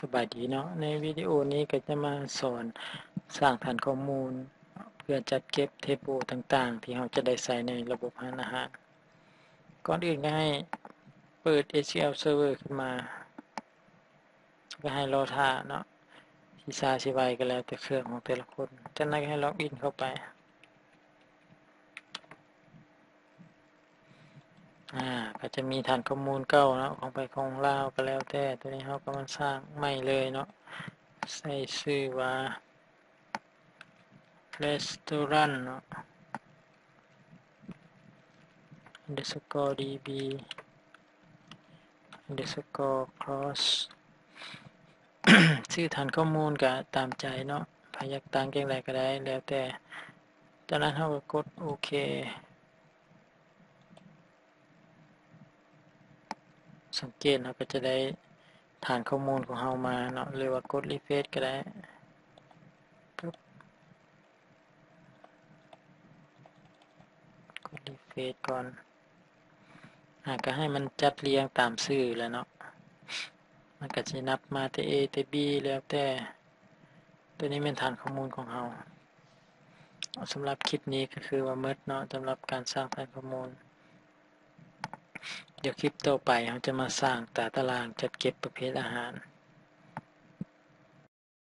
ສະບາຍດີເນາະ ໃນວິດີໂອນີ້ກໍຈະມາສອນສ້າງຖານຂໍ້ມູນ ເພື່ອຈັດເກັບເທເບິ້ນຕ່າງໆ ທີ່ເຮົາຈະໄດ້ໃຊ້ໃນລະບົບຮ້ານອາຫານ. ກ່ອນອື່ນກໍໃຫ້ເປີດ ເອັດຊີແອລ Server ຂຶ້ນມາ ກໍໃຫ້ລໍຖ້າເນາະ ຊິຊ້າຊິໄວກໍແລ້ວແຕ່ເຄື່ອງຂອງແຕ່ລະຄົນ. ຈາກນັ້ນກໍໃຫ້ login ເຂົ້າໄປ. ອາ ກໍຈະມີຖານຂໍ້ມູນເກົ່າເນາະ ຂອງໃຜຂອງລາວກໍແລ້ວແຕ່. ຕົວນີ້ເຮົາກໍມາສ້າງໃໝ່ເລີຍເນາະ ໃສ່ຊື່ວ່າ restaurant ເນາະ underscore db underscore cross ຊື່ຖານຂໍ້ມູນກໍຕາມໃຈເນາະ ໃຜຢາກຕັ້ງຈັ່ງໃດກໍໄດ້ ແລ້ວແຕ່. ຈາກນັ້ນເຮົາກໍກົດໂອເຄ. ສັງເກດເຮົາກໍຈະໄດ້ຖານຂໍ້ມູນຂອງເຮົາມາເນາະ ຫຼືວ່າກົດ refresh ກໍໄດ້. ກົດ refresh ກ່ອນ. ອາ ກໍໃຫ້ມັນຈັດລຽງຕາມຊື່ແຫຼະເນາະ ມັນກໍຊິນັບມາແຕ່ A ແຕ່ B ແລ້ວແຕ່. ຕົວນີ້ແມ່ນຖານຂໍ້ມູນຂອງເຮົາ. ສຳລັບຄລິບນີ້ກໍຄືວ່າໝົດເນາະ ສຳລັບການສ້າງຖານຂໍ້ມູນ. ດຽວຄລິບຕໍ່ໄປເຮົາຈະມາສ້າງຕາຕະລາງຈັດເກັບປະເພດອາຫານ.